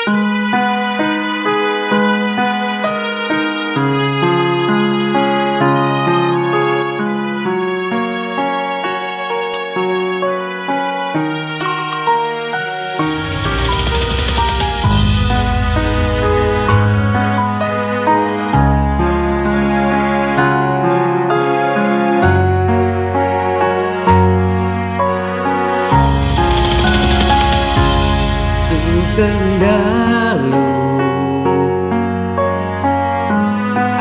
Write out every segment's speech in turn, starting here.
Sugeng dalu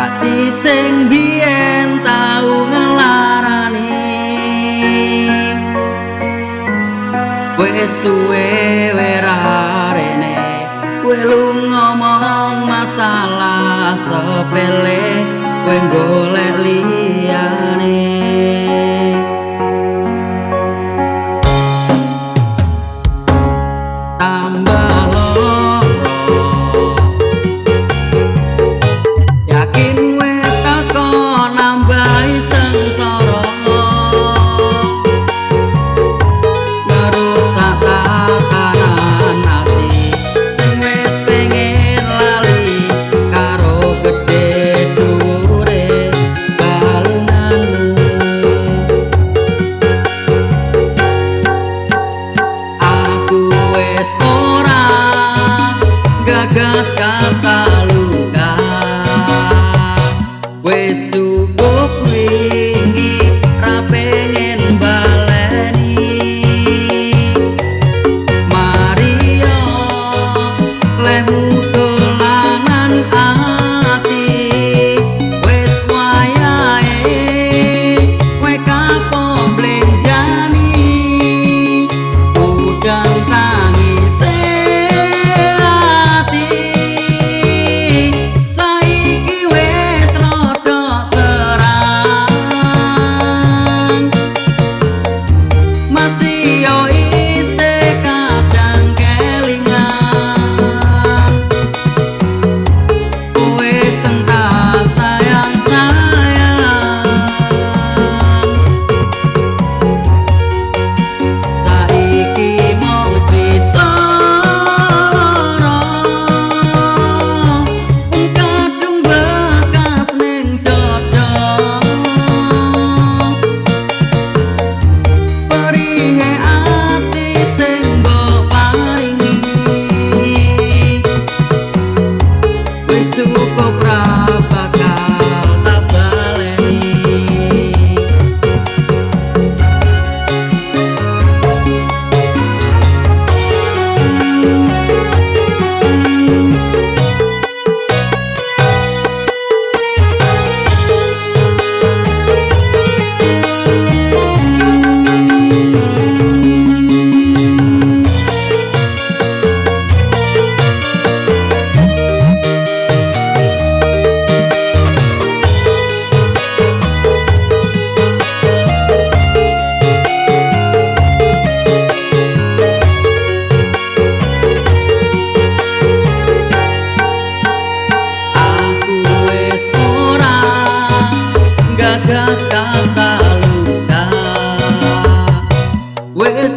ati sing biyen tau ngelarani, wis suwe werarene kowe lu ngomong masalah sepele, kowe golek liyane. Tambah loro yakin wis teko nambahi sengsara, ngerusak tatanan ati sing wis pengen lali karo gedhe dhuwure balunganmu. Aku wis ora gagas kata luka, wis cukup wingi ra pengen baleni. Maria lemu dolanan ati, wis wayahe kowe kapok blenjani. Udang tangise ati saiki wis rada terang, masih yo isih kadang kelingan. Kowe sing tak sayang sayang, saiki mung crita lara, kadung bekas ning dada. Perihe ati sing mbok paringi, wis cukup ra bakal tak baleni. Aku wis ora gagas kata luka, wis